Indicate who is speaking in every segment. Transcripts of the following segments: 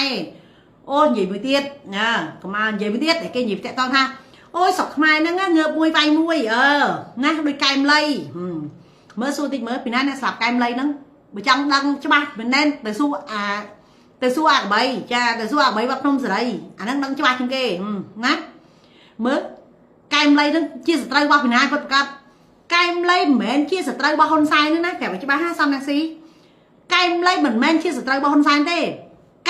Speaker 1: ខ្មែរអូនិយាយមួយទៀតណាកុំមកនិយាយមួយទៀតតែគេនិយាយតាក់តងថាអូយស្រុកខ្មែរហ្នឹងងើបមួយវាយមួយអឺណាដូចកែមលៃមើលសួរតិចមើលពីណាអ្នកស្លាប់កែមលៃហ្នឹងបើចង់ដឹងច្បាស់មែនទេទៅសួរអាទៅសួរអាកបីចាទៅសួរអាកបីវត្តភ្នំសេរីអាហ្នឹងដឹងច្បាស់ជាងគេណាមើលកែមលៃហ្នឹងជាសត្រូវរបស់ពីណាពិតប្រាកដកែមលៃមិនមែនជាសត្រូវរបស់ហ៊ុនសែនទេណាប្រាប់ឲ្យច្បាស់ហាសំរងស៊ីកែមលៃមិនមែនជាសត្រូវរបស់ហ៊ុនសែនទេ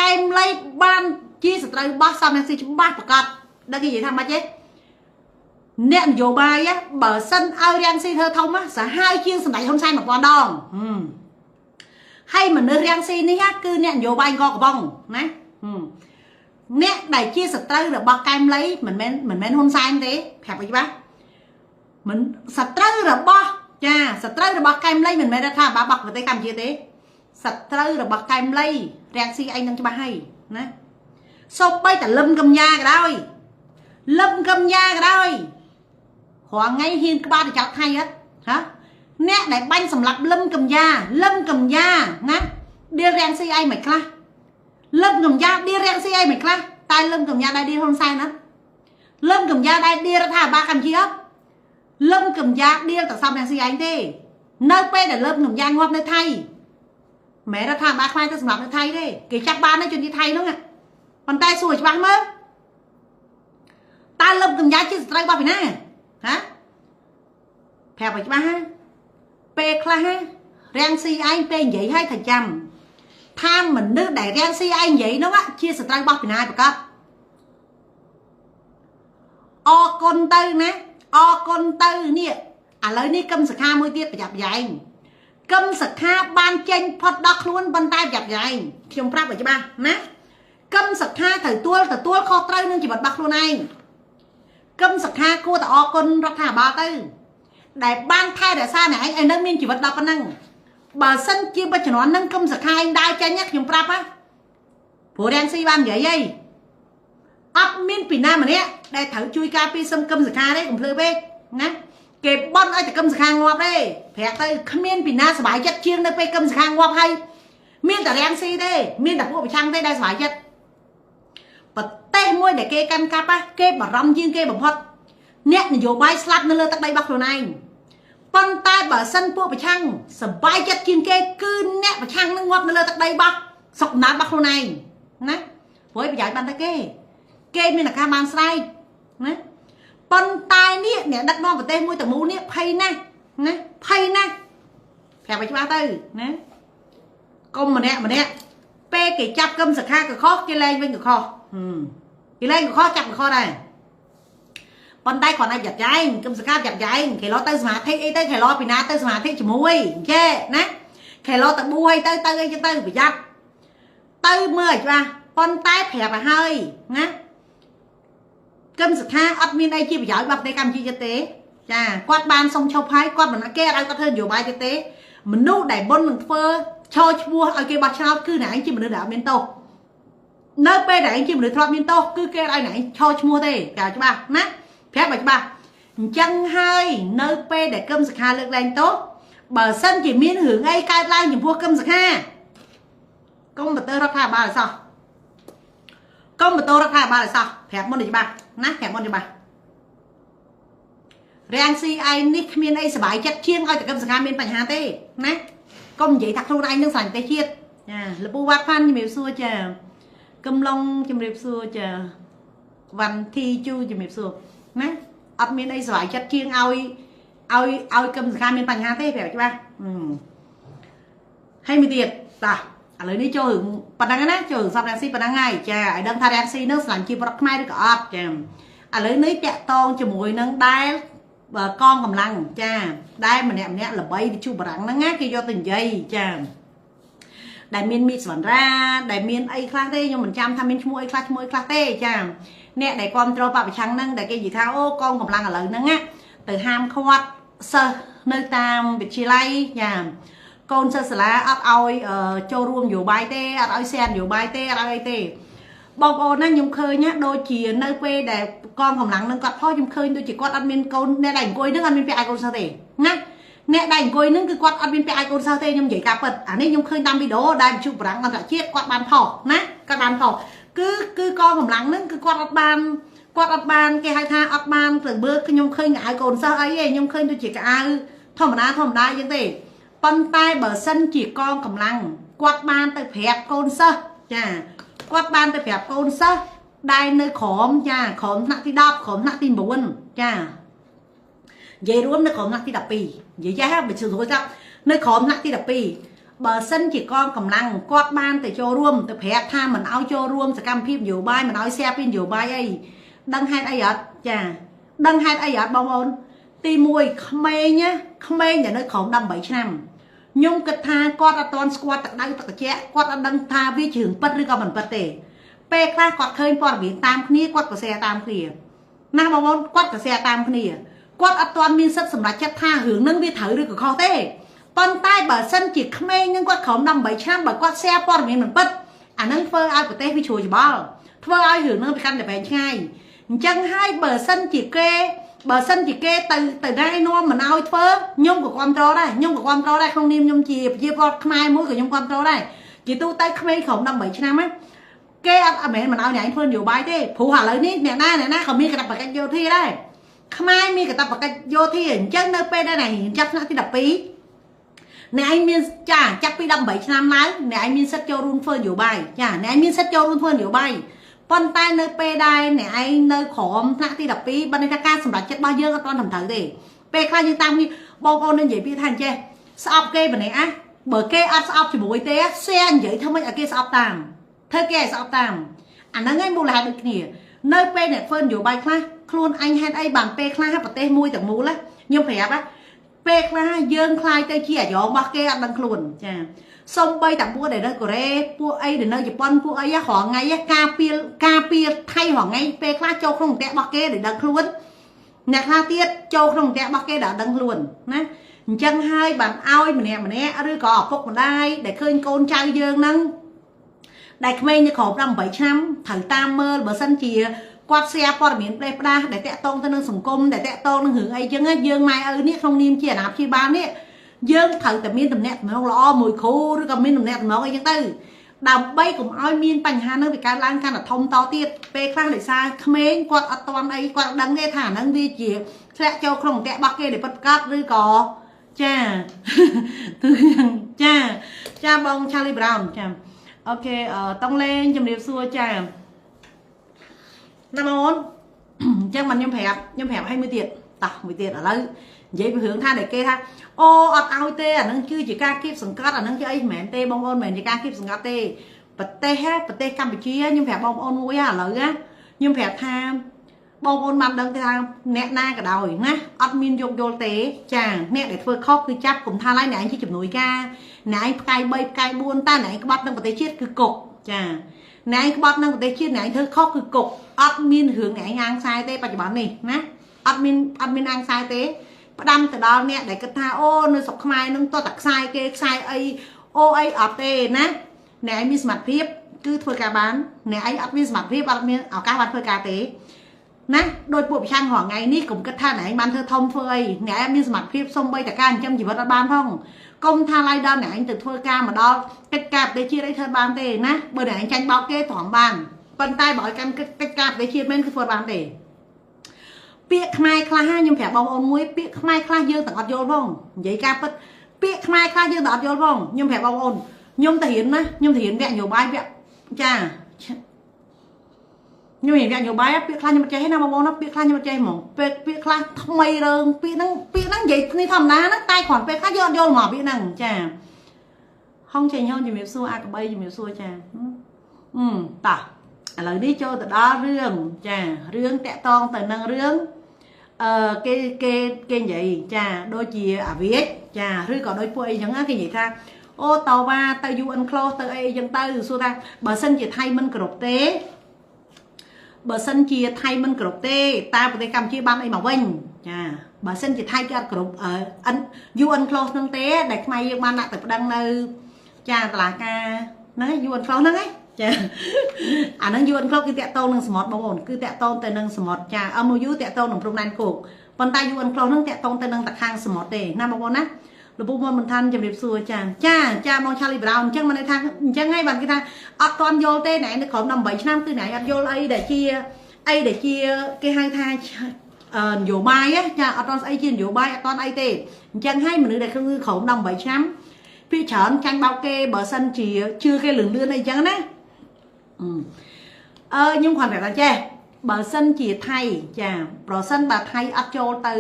Speaker 1: កែមលៃបានជាសត្រូវរបស់សំរងស៊ីច្បាស់ប្រកបដឹងគេនិយាយថាម៉េចទេអ្នកនយោបាយបើសិនឲ្យរាំងស៊ីធ្វើធំសាហាវជាងសម្ដេចហ៊ុនសែន1000ដងហើយមនុស្សរាំងស៊ីនេះគឺអ្នកនយោបាយកកបងណាអ្នកដែលជាសត្រូវរបស់កែមលីមិនមែនហ៊ុនសែនទេប្រាប់ឲ្យច្បាស់មិនសត្រូវរបស់ចាសត្រូវរបស់កែមលីមិនមែនរដ្ឋាភិបាលរបស់ប្រទេសកម្ពុជាទេសត្រូវរបស់កែមលីរាំងស៊ីឯងនឹងច្បាស់ហើយណាសូម្បីតែលឹមកញ្ញាក៏ដោយលឹមកញ្ញាក៏ដោយរាល់ថ្ងៃហ៊ានក្បាលទៅចោតថៃអត់ហ៎អ្នកដែលបាញ់សម្លាប់លឹមកញ្ញាលឹមកញ្ញាណាដៀលរាំងស៊ីឯងមិនខ្លះលឹមកញ្ញាដៀលរាំងស៊ីឯងមិនខ្លះតែលឹមកញ្ញាដែរដៀលហ៊ុនសែនណាលឹមកញ្ញាដែរដៀលរដ្ឋាភិបាលកម្ពុជាអត់លឹមកញ្ញាដៀលតែសំរាំងស៊ីឯងទេនៅពេលដែលលឹមកញ្ញាងាប់នៅថៃមិនមែនរដ្ឋាភិបាលខ្មែរទៅសម្លាប់នៅថៃទេគេចាប់បាននៅជនជាតិថៃនោះប៉ុន្តែសួរច្បាស់មើលតើលឹមកញ្ញាជាសត្រូវរបស់ពីណាហ៎ប្រាប់ឲ្យច្បាស់ហ៎ពេលខ្លះរាំងស៊ីឯងពេលនិយាយឲ្យថាចាំថាមនុស្សដែលរាំងស៊ីឯងនិយាយនោះជាសត្រូវរបស់ពីណាប្រកបអរគុណទៅណាអរគុណទៅនេះឥឡូវនេះកឹមសុខាមួយទៀតប្រយ័ត្នប្រយែងកឹមសុខាបានចេញផុតដល់ខ្លួនប៉ុន្តែប្រយ័ត្នប្រយែងខ្ញុំប្រាប់ឲ្យច្បាស់ណាកឹមសុខាត្រូវទទួលខុសត្រូវនឹងជីវិតរបស់ខ្លួនឯងកឹមសុខាគួរតែអរគុណរដ្ឋាភិបាលទៅដែលបានថែរក្សាអ្នកឯងឲ្យនៅមានជីវិតដល់ប៉ុណ្ណឹងបើសិនជាបច្ចុប្បន្ននឹងកឹមសុខាឯងដើរចេញខ្ញុំប្រាប់ហ៎ព្រោះរាំងស៊ីបាននិយាយអីអត់មានពីណាម្នាក់ដែលត្រូវជួយការពារសឹមកឹមសុខាទេកុំភ្លើពេកណាគេបន់ឲ្យតែកឹមសុខាងាប់ទេប្រាប់ទៅគ្មានពីណាសុបាយចិត្តជាងនៅពេលកឹមសុខាងាប់ហើយមានតែរាំងស៊ីទេមានតែពួកប្រឆាំងទេដែលសុបាយចិត្តប្រទេសមួយដែលគេកាន់កាប់គេបារម្ភជាងគេបំផុតអ្នកនយោបាយស្លាប់នៅលើទឹកដីរបស់ខ្លួនឯងប៉ុន្តែបើសិនពួកប្រឆាំងសបាយចិត្តជាងគេគឺអ្នកប្រឆាំងនឹងងាប់នៅលើទឹកដីរបស់ស្រុកកំណើតរបស់ខ្លួនឯងណាព្រោះប្រយោជន៍បានតែគេមានឱកាសបានស្រែកណាប៉ុន្តែនេះអ្នកដឹកនាំប្រទេសមួយទាំងមូលនេះភ័យណាស់ណាភ័យណាស់ប្រាប់ឲ្យច្បាស់ទៅណាកុំម្នាក់ម្នាក់ពេលគេចាប់កឹមសុខាក៏ខុសគេលែងវិញក៏ខុសគេលែងក៏ខុសចាប់ក៏ខុសដែរប៉ុន្តែគ្រាន់តែយ៉ាប់យ៉ែងកឹមសុខាយ៉ាប់យ៉ែងគេលោទៅសមាធិអីទៅគេលោពីណាទៅសមាធិជាមួយចេះណាគេលោទៅបួសអីទៅទៅអីចឹងទៅប្រយ័ត្នទៅមើលឲ្យច្បាស់ប៉ុន្តែប្រាប់ឲ្យហើយណាកឹមសុខាអត់មានអីជាប្រយោជន៍របស់ប្រទេសកម្ពុជាទេចាគាត់បានសុំឈប់ហើយគាត់មិនគេឲ្យគាត់ធ្វើនយោបាយទេមនុស្សដែលបុណ្យនឹងធ្វើឈរឈ្មោះឲ្យគេបោះឆ្នោតគឺអ្នកឯងជាមនុស្សដែលអត់មានទោសនៅពេលដែលឯងជាមនុស្សធ្លាប់មានទោសគឺគេឲ្យអ្នកឯងឈរឈ្មោះទេគេឲ្យច្បាស់ណាប្រាប់ឲ្យច្បាស់អញ្ចឹងហើយនៅពេលដែលកឹមសុខាលើកលែងទោសបើសិនជាមានរឿងអីកើតឡើងចំពោះកឹមសុខាកុំបន្ទោសរដ្ឋាភិបាលឲ្យសោះកុំបន្ទោសរដ្ឋាភិបាលឲ្យសោះប្រាប់មុនឲ្យច្បាស់ណាប្រាប់មុនច្បាស់រាំងស៊ីឯងនេះគ្មានអីសុបាយចិត្តជាងឲ្យតែកឹមសុខាមានបញ្ហាទេណាកុំនិយាយថាខ្លួនឯងនឹងស្រឡាញ់ប្រទេសជាតិចាលពូវ៉ាត់ផាន់ជំរាបសួរចាកំឡុងជំរាបសួរចាវ៉ាន់ធីជូជំរាបសួរណាអត់មានអីសុបាយចិត្តជាងឲ្យឲ្យកឹមសុខាមានបញ្ហាទេប្រាប់ច្បាស់ហើយមួយទៀតតោះឥឡូវនេះចូលរឿងប៉ុណ្ណឹងណាចូលរឿងសពរាំងស៊ីប៉ុណ្ណឹងហើយចាឲ្យដឹងថារាំងស៊ីនឹងស្រឡាញ់ជាប្រុសខ្មែរឬក៏អត់ចាឥឡូវនេះតាក់តងជាមួយនឹងដែលកងកម្លាំងចាដែលម្នាក់ម្នាក់ល្បីវិទ្យុបារាំងហ្នឹងណាគេយកទៅនិយាយចាដែលមានមីសវណ្ណរាដែលមានអីខ្លះទេខ្ញុំមិនចាំថាមានឈ្មោះអីខ្លះឈ្មោះអីខ្លះទេចាអ្នកដែលគ្រប់គ្រងបពប្រឆាំងហ្នឹងដែលគេនិយាយថាអូកងកម្លាំងឥឡូវហ្នឹងណាទៅហាមឃាត់សិស្សនៅតាមវិទ្យាល័យចាកូនសិស្សសាលាអត់ឲ្យចូលរួមនយោបាយទេអត់ឲ្យសែននយោបាយទេអត់ឲ្យអីទេបងប្អូនណាខ្ញុំឃើញណាដូចជានៅពេលដែលកងកម្លាំងនឹងគាត់ផុសខ្ញុំឃើញដូចជាគាត់អត់មានកូនអ្នកដែលអង្គុយនឹងអត់មានពាក់ឲ្យកូនសិស្សទេណា អ្នកដែលអង្គុយនឹងគឺគាត់អត់មានពាក់អាយកូនសិស្សទេខ្ញុំនិយាយការពិតអានេះខ្ញុំឃើញតាមវីដេអូដែលវិទ្យុបារាំងអន្តរជាតិគាត់បានផុសណាគាត់បានផុសគឺគឺកងកម្លាំងនឹងគឺគាត់អត់បានគាត់អត់បានគេហៅថាអត់បានទៅមើលខ្ញុំឃើញកៅអៅកូនសិស្សអីទេខ្ញុំឃើញដូចជាកៅអៅធម្មតាធម្មតាអញ្ចឹងទេប៉ុន្តែបើសិនជាកងកម្លាំងគាត់បានទៅប្រាប់កូនសិស្សចាគាត់បានទៅប្រាប់កូនសិស្សដែលនៅក្រោមចាក្រោមថ្នាក់ទី10ក្រោមថ្នាក់ទី9ចានិយាយរួមនៅក្រោមថ្នាក់ទី12និយាយយ៉ាបើស្រួលចាប់នៅក្រោមថ្នាក់ទី12បើសិនជាកងកម្លាំងគាត់បានទៅចូលរួមទៅប្រាប់ថាមិនឲ្យចូលរួមសកម្មភាពនយោបាយមិនឲ្យ share ពីនយោបាយអីដឹងហេតុអីអត់ចាដឹងហេតុអីអត់បងប្អូនទី1ក្មេងណាក្មេងដែលនៅក្រោម18ឆ្នាំខ្ញុំគិតថាគាត់អត់ទាន់ស្គាល់ទឹកដៅទឹកត្រជាក់គាត់អត់ដឹងថាវាជារឿងពិតឬក៏មិនពិតទេពេលខ្លះគាត់ឃើញព័ត៌មានតាមគ្នាគាត់ក៏ share តាមគ្នាណាបងប្អូនគាត់ក៏ share តាមគ្នាគាត់អត់ទាន់មានសិទ្ធិសម្រេចចិត្តថារឿងនឹងវាត្រូវឬក៏ខុសទេប៉ុន្តែបើសិនជាក្មេងនឹងគាត់ក្រោម18ឆ្នាំបើគាត់ share ព័ត៌មានមិនពិតអានឹងធ្វើឲ្យប្រទេសវាជ្រួលច្បល់ធ្វើឲ្យរឿងនឹងវាកាន់តែវែងឆ្ងាយអញ្ចឹងហើយបើសិនជាគេបើសិនជាគេទៅទៅណែនាំមិនឲ្យធ្វើខ្ញុំក៏គ្រប់គ្រងដែរខ្ញុំក៏គ្រប់គ្រងដែរក្នុងនាមខ្ញុំជាប្រជាពលរដ្ឋខ្មែរមួយក៏ខ្ញុំគ្រប់គ្រងដែរជាទូទៅក្មេងក្រោម18ឆ្នាំណាគេអត់អមែនមិនឲ្យអ្នកឯងធ្វើនយោបាយទេព្រោះឥឡូវនេះអ្នកណាអ្នកណាក៏មានកាតព្វកិច្ចយោធាដែរខ្មែរមានកាតព្វកិច្ចយោធាអញ្ចឹងនៅពេលដែលអ្នកចាប់ថ្នាក់ទី12អ្នកឯងមានចាចាប់ពី18ឆ្នាំឡើងអ្នកឯងមានសិទ្ធិចូលរួមធ្វើនយោបាយចាអ្នកឯងមានសិទ្ធិចូលរួមធ្វើនយោបាយប៉ុន្តែនៅពេលដែលអ្នកឯងនៅក្រោមថ្នាក់ទី12បើន័យថាការសម្រេចចិត្តរបស់យើងអត់ទាន់ត្រឹមត្រូវទេពេលខ្លះយើងតាមនេះបងប្អូននឹងនិយាយពីថាអញ្ចេះស្អប់គេម្នាក់ណាបើគេអត់ស្អប់ជាមួយទេ share និយាយធ្វើម៉េចឲ្យគេស្អប់តាមធ្វើគេឲ្យស្អប់តាមអាហ្នឹងឯងមូលហេតុដូចគ្នានៅពេលអ្នកធ្វើនយោបាយខ្លះខ្លួនអញហេតុអីបានពេលខ្លះប្រទេសមួយទាំងមូលខ្ញុំប្រាប់ណាពេលខ្លះយើងខ្លាយទៅជាអាយ៉ងរបស់គេអត់ដឹងខ្លួនចាសំបីតាពួកដែលនៅកូរ៉េពួកអីដែលនៅជប៉ុនពួកអីរាល់ថ្ងៃការពារការពារថៃរាល់ថ្ងៃពេលខ្លះចូលក្នុងផ្ទះរបស់គេដែលដឹងខ្លួនអ្នកខ្លះទៀតចូលក្នុងផ្ទះរបស់គេដែលដឹងខ្លួនណាអញ្ចឹងហើយបានឲ្យម្នាក់ម្នាក់ឬក៏ឪពុកម្ដាយដែលឃើញកូនចៅយើងហ្នឹងដែលក្មេងនៅក្រោម18ឆ្នាំត្រូវតាមមើលបើសិនជាគាត់ share ព័ត៌មានផ្ដេសផ្ដាសដែលតាក់ទងទៅនឹងសង្គមដែលតាក់ទងនឹងរឿងអីចឹងយើងម៉ែឪនេះក្នុងនាមជាអាណាព្យាបាលនេះយើងត្រូវតែមានតំណែងតំណងល្អមួយគ្រូឬក៏មានតំណែងតំណងអីចឹងទៅដើម្បីកុំឲ្យមានបញ្ហានឹងវាកើតឡើងកាន់តែធំតទៀតពេលខ្លះដោយសារក្មេងគាត់អត់ទាន់អីគាត់ដឹងទេថាហ្នឹងវាជាធ្លាក់ចូលក្នុងផ្ទះរបស់គេដែលពិតប្រាកដឬក៏ចាចាចាបង Charlie Brown ចា OK តុងលេងជំរាបសួរចាណាបងអូនអញ្ចឹងមិនខ្ញុំប្រាប់ខ្ញុំប្រាប់ឲ្យមួយទៀតតោះមួយទៀតឥឡូវនិយាយពីរឿងថាដែលគេថាអូអត់ឲ្យទេអានឹងគឺជាការគៀបសង្កត់អានឹងជាអីមិនមែនទេបងប្អូនមិនមែនជាការគៀបសង្កត់ទេប្រទេសប្រទេសកម្ពុជាខ្ញុំប្រាប់បងប្អូនមួយឥឡូវណាខ្ញុំប្រាប់ថាបងប្អូនបានដឹងថាអ្នកណាក៏ដោយណាអត់មានយោគយល់ទេចាអ្នកដែលធ្វើខុសគឺចាប់កុំថាឡើយអ្នកឯងជាជំនួយការអ្នកឯងផ្កាយ3ផ្កាយ4តើអ្នកឯងក្បត់នឹងប្រទេសជាតិគឺគុកចាអ្នកឯងក្បត់នឹងប្រទេសជាតិអ្នកឯងធ្វើខុសគឺគុកអត់មានរឿងអ្នកឯងអាងខ្សែទេបច្ចុប្បន្ននេះណាអត់មានអត់មានអាងខ្សែទេផ្ដាំទៅដល់អ្នកដែលគិតថាអូនៅស្រុកខ្មែរនឹងតតែខ្សែគេខ្សែអីអូអីអត់ទេណាអ្នកឯងមានសមត្ថភាពគឺធ្វើការបានអ្នកឯងអត់មានសមត្ថភាពអត់មានឱកាសបានធ្វើការទេណាដោយពួកប្រឆាំងរាល់ថ្ងៃនេះកុំគិតថាអ្នកឯងបានធ្វើធំធ្វើអីអ្នកឯងមានសមត្ថភាពសំបីតការចិញ្ចឹមជីវិតអត់បានផងកុំថាឡើយដល់អ្នកឯងទៅធ្វើការមកដល់កិច្ចការប្រទេសជាតិអីធ្វើបានទេណាបើអ្នកឯងចាញ់បោកគេត្រង់បានប៉ុន្តែបើឲ្យកាន់កិច្ចការប្រទេសជាតិមែនគឺធ្វើបានទេពាក្យខ្មែរខ្លះខ្ញុំប្រាប់បងប្អូនមួយពាក្យខ្មែរខ្លះយើងទាំងអត់យល់ផងនិយាយការពិតពាក្យខ្មែរខ្លះយើងទាំងអត់យល់ផងខ្ញុំប្រាប់បងប្អូនខ្ញុំទៅរៀនណាខ្ញុំទៅរៀនវគ្គនយោបាយវគ្គចាខ្ញុំរៀនវគ្គនយោបាយពាក្យខ្លះខ្ញុំអត់ចេះទេណាបងប្អូនណាពាក្យខ្លះខ្ញុំអត់ចេះហ្មងពាក្យពាក្យខ្លះថ្មីរើងពាក្យហ្នឹងពាក្យហ្នឹងនិយាយគ្នាធម្មតាហ្នឹងតែគ្រាន់ពេលខ្លះយើងអត់យល់ហ្មងពាក្យហ្នឹងចាហងចេញហងជំរាបសួរអាកបីជំរាបសួរចាអឺតោះឥឡូវនេះចូលទៅដល់រឿងចារឿងតាក់តងទៅនឹងរឿងអឺគេគេគេនិយាយចាដូចជាអាវិចចាឬក៏ដូចពួកអីចឹងគេនិយាយថាអូតវ៉ាទៅ UN close ទៅអីចឹងទៅសួរថាបើសិនជាថៃមិនគ្រប់ទេបើសិនជាថៃមិនគ្រប់ទេតើប្រទេសកម្ពុជាបានអីមកវិញចាបើសិនជាថៃគេអត់គ្រប់ UN close ហ្នឹងទេដែលខ្មែរយើងបានដាក់ទៅប្តឹងនៅចាតឡាការហ្នឹង UN close ហ្នឹងឯង ចាអាហ្នឹង UNCLOS គឺតាក់ទងនឹងសមុទ្របងប្អូនគឺតាក់ទងទៅនឹងសមុទ្រចា MOU តាក់ទងនឹងព្រំដែនគោកប៉ុន្តែ UNCLOS ហ្នឹងតាក់ទងទៅនឹងតខាងសមុទ្រទេណាបងប្អូនណាលោកពូមុនមិនថាជំរាបសួរចាចាចាបង Charlie Brown អញ្ចឹងមិនន័យថាអញ្ចឹងហើយបានគេថាអត់ទាន់យល់ទេណែនៅក្រុម18ឆ្នាំគឺណែអត់យល់អីដែលជាអីដែលជាគេហៅថានយោបាយចាអត់ទាន់ស្អីជានយោបាយអត់ទាន់អីទេអញ្ចឹងហើយមនុស្សដែលគឺក្រុម18ឆ្នាំភាគច្រើនចាញ់បោកគេបើសិនជាជឿគេលឿនលឿនអីចឹងណាអឺខ្ញុំគ្រាន់តែថាចេះបើសិនជាថៃចាប្រសិនបើថៃអត់ចូលទៅ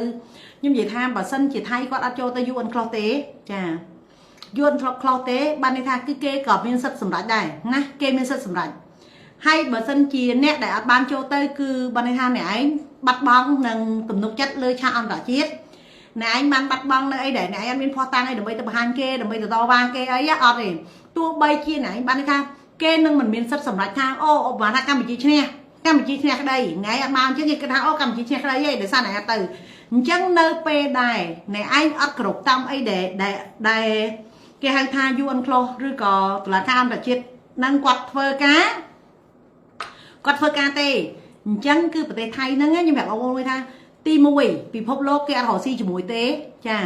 Speaker 1: ខ្ញុំនិយាយថាបើសិនជាថៃគាត់អត់ចូលទៅ UNCLOS ទេចា UNCLOS ទេបានន័យថាគឺគេក៏មានសិទ្ធិសម្រេចដែរណាគេមានសិទ្ធិសម្រេចហើយបើសិនជាអ្នកដែលអត់បានចូលទៅគឺបានន័យថាអ្នកឯងបាត់បង់នឹងទំនុកចិត្តលើឆាកអន្តរជាតិអ្នកឯងបានបាត់បង់នៅអីដែលអ្នកឯងអត់មានភស្តុតាងអីដើម្បីទៅបង្ហាញគេដើម្បីទៅតវ៉ាគេអីអត់ទេទោះបីជាអ្នកឯងបានន័យថាគេនឹងមិនមានសិទ្ធិសម្រេចថាអូបានថាកម្ពុជាឈ្នះកម្ពុជាឈ្នះក្តីថ្ងៃអត់មកអញ្ចឹងគេគិតថាអូកម្ពុជាឈ្នះក្តីឯងដោយសារអ្នកអត់ទៅអញ្ចឹងនៅពេលដែរអ្នកឯងអត់គ្រប់តាមអីដែលដែលគេហៅថា UNCLOS ឬក៏តុលាការអន្តរជាតិនឹងគាត់ធ្វើការគាត់ធ្វើការទេអញ្ចឹងគឺប្រទេសថៃហ្នឹងខ្ញុំប្រាប់បងប្អូនមួយថាទី1ពិភពលោកគេអត់រកស៊ីជាមួយទេចា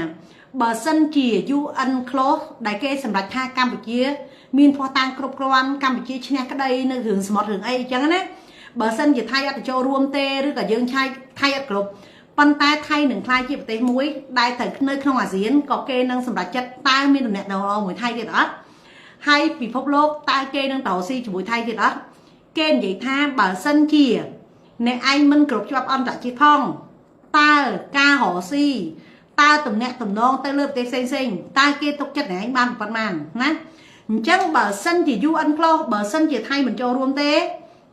Speaker 1: បើសិនជា UNCLOS ដែលគេសម្រេចថាកម្ពុជាមានភស្តុតាងគ្រប់គ្រាន់កម្ពុជាឈ្នះក្តីនៅរឿងសមុទ្ររឿងអីអញ្ចឹងណាបើសិនជាថៃអត់ទៅចូលរួមទេឬក៏យើងឆាយថៃអត់គ្រប់ប៉ុន្តែថៃនឹងក្លាយជាប្រទេសមួយដែលត្រូវនៅក្នុងអាស៊ានក៏គេនឹងសម្រេចចិត្តតើមានតំណែងល្អមួយថៃទៀតអត់ហើយពិភពលោកតើគេនឹងតស៊ីជាមួយថៃទៀតអត់គេនិយាយថាបើសិនជាអ្នកឯងមិនគ្រប់ច្បាប់អន្តរជាតិផងតើការរកស៊ីតើតំណាក់តំណងទៅលើប្រទេសផ្សេងៗតើគេទុកចិត្តអ្នកឯងបានប៉ុន្មានណាអញ្ចឹងបើសិនជា UNCLOS បើសិនជាថៃមិនចូលរួមទេ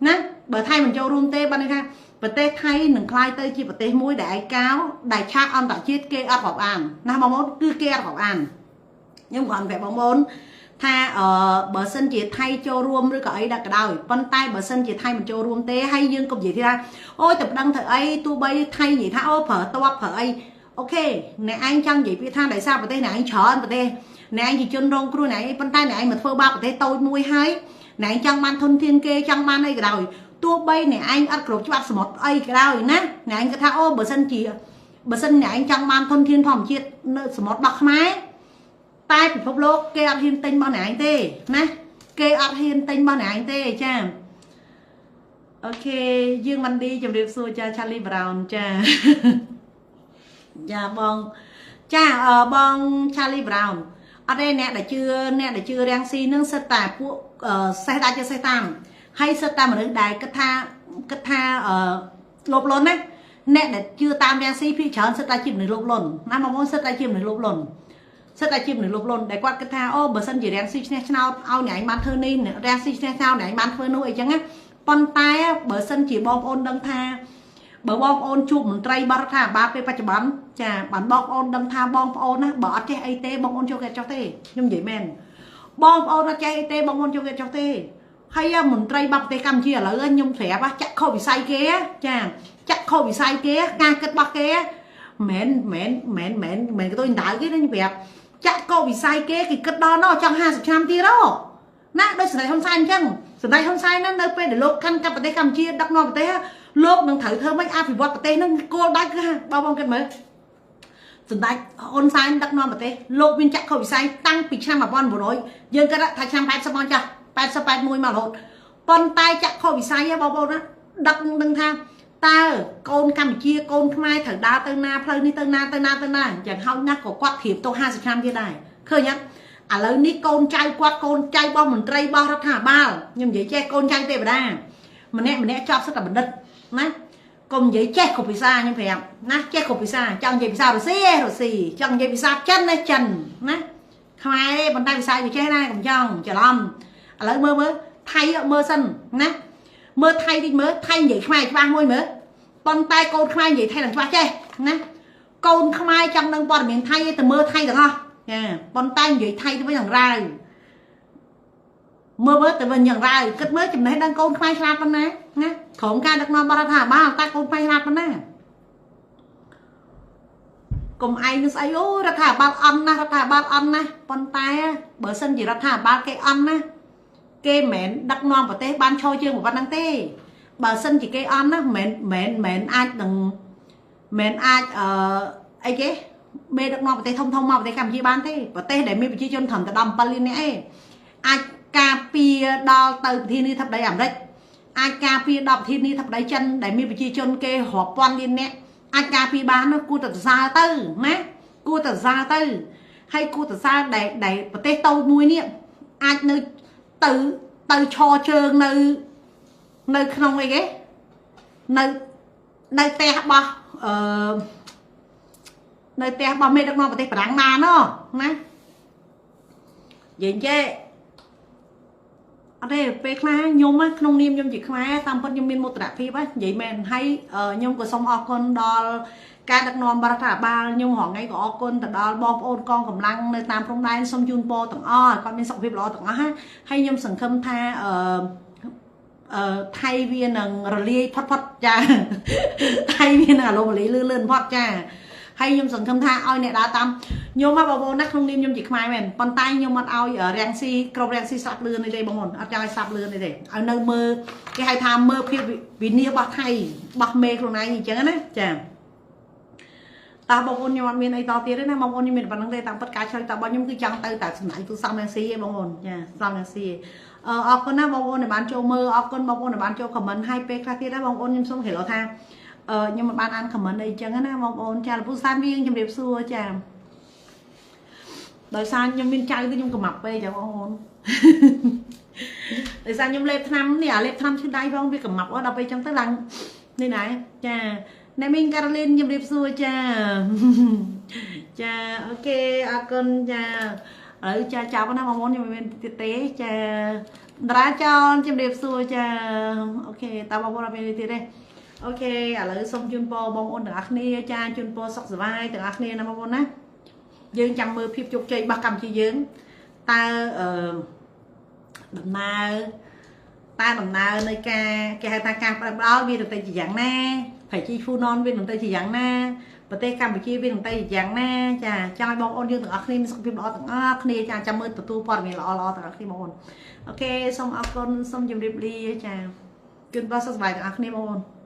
Speaker 1: ណាបើថៃមិនចូលរួមទេបានន័យថាប្រទេសថៃនឹងក្លាយទៅជាប្រទេសមួយដែលឯកោដែលឆាកអន្តរជាតិគេអត់រាប់អានណាបងប្អូនគឺគេអត់រាប់អានខ្ញុំគ្រាន់ប្រាប់បងប្អូនថាអឺបើសិនជាថៃចូលរួមឬក៏អីដល់ក៏ដោយប៉ុន្តែបើសិនជាថៃមិនចូលរួមទេហើយយើងកុំនិយាយថាអូយតែប្តឹងធ្វើអីទោះបីថៃនិយាយថាអូប្រើតបប្រើអីOK អ្នកឯងចង់និយាយពាក្យថាដោយសារប្រទេសអ្នកឯងច្រើនប្រទេសអ្នកឯងជាជនរងគ្រោះអ្នកឯងប៉ុន្តែអ្នកឯងមកធ្វើបាបប្រទេសតូចមួយហើយអ្នកឯងចង់បានធនធានគេចង់បានអីក៏ដោយទោះបីអ្នកឯងអត់គ្រប់ច្បាប់សមុទ្រអីក៏ដោយណាអ្នកឯងគាត់ថាអូបើសិនអ្នកឯងចង់បានធនធានធម្មជាតិនៅសមុទ្ររបស់ខ្មែរតែពិភពលោកគេអត់ហ៊ានទិញរបស់អ្នកឯងទេណាគេអត់ហ៊ានទិញរបស់អ្នកឯងទេចាOK យើងវ៉ាន់ឌីជម្រាបសួរចា Charlie Brown ចាចាបងចាបង Charlie Brown អត់ទេអ្នកដែលជឿអ្នកដែលជឿរាំងស៊ីនឹងសិតតែពួកសេះដាច់សេះតាមហើយសិតតែមនុស្សដែលគិតថាគិតថាអឺលោភលន់ណាអ្នកដែលជឿតាមរាំងស៊ីភាគច្រើនសិតតែជាមនុស្សលោភលន់ណាបងប្អូនសិតតែជាមនុស្សលោភលន់សិតតែជាមនុស្សលោភលន់ដែលគាត់គិតថាអូបើសិនជារាំងស៊ីឈ្នះឆ្នោតឲ្យអ្នកឯងបានធ្វើនេះរាំងស៊ីឈ្នះឆ្នោតអ្នកឯងបានធ្វើនោះអីចឹងណាប៉ុន្តែបើសិនជាបងប្អូនដឹងថាបើបងប្អូនជួបមន្ត្រីបរដ្ឋាភិបាលពេលបច្ចុប្បន្នចាបានបងប្អូនដឹងថាបងប្អូនណាបើអត់ចេះអីទេបងប្អូនចូលគេចុះទេខ្ញុំនិយាយមែនបងប្អូនអត់ចេះអីទេបងប្អូនចូលគេចុះទេហើយមន្ត្រីបប្រទេសកម្ពុជាឥឡូវខ្ញុំប្រាប់ចាក់ខុសវិស័យគេចាចាក់ខុសវិស័យគេការគិតរបស់គេមិនមែនមិនមែនមិនមែនកតុយដៅគេណាខ្ញុំប្រាប់ចាក់កោវិស័យគេគេគិតដល់ណោះចង់50ឆ្នាំទៀតហ៎ណាដូចសម្ដេចហ៊ុនសែនអញ្ចឹងសម្ដេចហ៊ុនសែនហ្នឹងនៅពេលដែលលោកកាន់កាប់ប្រទេសកម្ពុជាដឹកនាំប្រទេសលោកនឹងត្រូវធ្វើម៉េចអភិវឌ្ឍប្រទេសហ្នឹងគោលដៅគឺបងប្អូនគិតមើលសម្ដេចហ៊ុនសែនដឹកនាំប្រទេសលោកមានចក្ខុវិស័យតាំងពីឆ្នាំ1900យើងគិតថាឆ្នាំ80មកចាស់80 81មករហូតប៉ុន្តែចក្ខុវិស័យបងប្អូនណាដឹកនឹងថាតើកូនកម្ពុជាកូនខ្មែរត្រូវដើរទៅណាផ្លូវនេះទៅណាទៅណាទៅណាយ៉ាងហោចណាស់ក៏គាត់ត្រៀមទុក50ឆ្នាំទៀតដែរឃើញអត់ឥឡូវនេះកូនចៅគាត់កូនចៅរបស់មន្ត្រីរបស់រដ្ឋាភិបាលខ្ញុំនិយាយចេះកូនចៅទេវតាម្នាក់ម្នាក់ចប់សិតតែបណ្ឌិតណាកុំនិយាយចេះគ្រប់ភាសាខ្ញុំប្រាប់ណាចេះគ្រប់ភាសាចង់និយាយភាសារុស្ស៊ីរុស្ស៊ីចង់និយាយភាសាចិនណាចិនណាខ្មែរទេប៉ុន្តែភាសាវាចេះដែរកុំចង់ច្រឡំឥឡូវមើលមើលថៃមើលសិនណាមើលថៃតិចមើលថៃនិយាយខ្មែរច្បាស់មួយមើលប៉ុន្តែកូនខ្មែរនិយាយថៃនឹងច្បាស់ចេះណាកូនខ្មែរចង់ដឹងព័ត៌មានថៃទៅមើលថៃទាំងអស់ចាប៉ុន្តែនិយាយថៃទៅវិញយ៉ាងរ៉ាវមើលមើលទៅវិញយ៉ាងរ៉ាវគិតមើលចំណេះដឹងកូនខ្មែរឆ្លាតប៉ុណ្ណាណាក្រុមការដឹកនាំបរដ្ឋាភិបាលតើកូនខ្មែរឆ្លាតប៉ុណ្ណាកុំឯងនឹងស្អីអូរដ្ឋាភិបាលអន់ណាស់រដ្ឋាភិបាលអន់ណាស់ប៉ុន្តែបើសិនជារដ្ឋាភិបាលគេអន់ណាស់ គេមិនមែនដឹកនាំប្រទេសបានឈរជើងប៉ុណ្ណឹងទេបើសិនជាគេអន់ណាមិនមែនមិនអាចនឹងមិនអាចអឺអីគេមេដឹកនាំប្រទេសធំធំមកប្រទេសកម្ពុជាបានទេប្រទេសដែលមានប្រជាជនត្រឹមតែ17លាននាក់ឯងអាចការពារដល់ទៅប្រធានាធិបតីអាមេរិកអាចការពារដល់ប្រធានាធិបតីចិនដែលមានប្រជាជនគេរាប់ពាន់លាននាក់អាចការពារបានណាគួរតែសរសើរទៅណាគួរតែសរសើរទៅហើយគួរតែសរសើរដែលប្រទេសតូចមួយនេះអាចនៅទៅឈរជើងនៅក្នុងអីគេនៅផ្ទះរបស់អឺនៅផ្ទះរបស់មេដឹកនាំប្រទេសបារាំងបានណានិយាយចេះអត់ទេពេលខ្លះខ្ញុំក្នុងនាមខ្ញុំជាខ្មែរតាមពិតខ្ញុំមានមោទនភាពនិយាយមែនហើយខ្ញុំក៏សូមអរគុណដល់ការដឹកនាំរដ្ឋាភិបាលខ្ញុំរាល់ថ្ងៃក៏អរគុណទៅដល់បងប្អូនកងកម្លាំងនៅតាមព្រំដែនសូមជូនពរទាំងអស់គាត់មានសុខភាពល្អទាំងអស់ហើយខ្ញុំសង្ឃឹមថាអឺថៃវានឹងរលាយផុតផុតចាថៃវានឹងអាលំរលាយលឿនលឿនផុតចាហើយខ្ញុំសង្ឃឹមថាឲ្យអ្នកដើរតាមខ្ញុំមកបងប្អូនណាក្នុងនាមខ្ញុំជាខ្មែរមែនប៉ុន្តែខ្ញុំអត់ឲ្យរាំងស៊ីក្រុមរាំងស៊ីស្លាប់លឿននេះទេបងប្អូនអត់ចង់ឲ្យស្លាប់លឿននេះទេឲ្យនៅមើលគេហៅថាមើលភាពវិនាសរបស់ថៃរបស់មេខ្លួនឯងអញ្ចឹងណាចាតើបងប្អូនខ្ញុំអត់មានអីតទៀតទេណាបងប្អូនខ្ញុំមានប៉ុណ្្នឹងទេតាមពិតការឆ្លើយតបរបស់ខ្ញុំគឺចង់ទៅតែសម្ដេចទូសំរងស៊ីឯងបងប្អូនចាសំរងស៊ីអរគុណណាបងប្អូនដែលបានចូលមើលអរគុណបងប្អូនដែលបានចូល comment ឲ្យពេលខ្លះទៀតណាបងប្អូនខ្ញុំសូមគេថាខ្ញុំមិនបានអាន comment អីចឹងណាបងប្អូនចាលពូសានវៀងជំរាបសួរចាដោយសារខ្ញុំមានចៅទៅខ្ញុំកំាប់ពេកចាបងប្អូនដោយសារខ្ញុំលេបថ្នាំនេះអាលេបថ្នាំឈឺដៃផងវាកំាប់ដល់ពេលចឹងទៅឡើងនេះណែចាអ្នកមីងការ៉ូលីនជំរាបសួរចាចាអូខេអរគុណចាឥឡូវចាចាប់ណាបងប្អូនខ្ញុំមិនមានទៀតទេចាតារាចនជំរាបសួរចាអូខេតើបងប្អូនអត់មានទៀតទេអូខេឥឡូវសូមជូនពរបងប្អូនទាំងអស់គ្នាចាជូនពរសុខសប្បាយទាំងអស់គ្នាណាបងប្អូនណាយើងចាំមើលភាពជោគជ័យរបស់កម្ពុជាយើងតើដំណើរដំណើរនៃការគេហៅថាការផ្ដល់វាទៅជាយ៉ាងណាប្រជាហ្វូណនវានឹងទៅជាយ៉ាងណាប្រទេសកម្ពុជាវានឹងទៅជាយ៉ាងណាចាចង់ឲ្យបងប្អូនយើងទាំងអស់គ្នាមានសុខភាពល្អទាំងអស់គ្នាចាចាំមើលទទួលព័ត៌មានល្អៗទាំងអស់គ្នាបងប្អូនអូខេសូមអរគុណសូមជម្រាបលាចាជូនពរសុខសប្បាយទាំងអស់គ្នាបងប្អូន។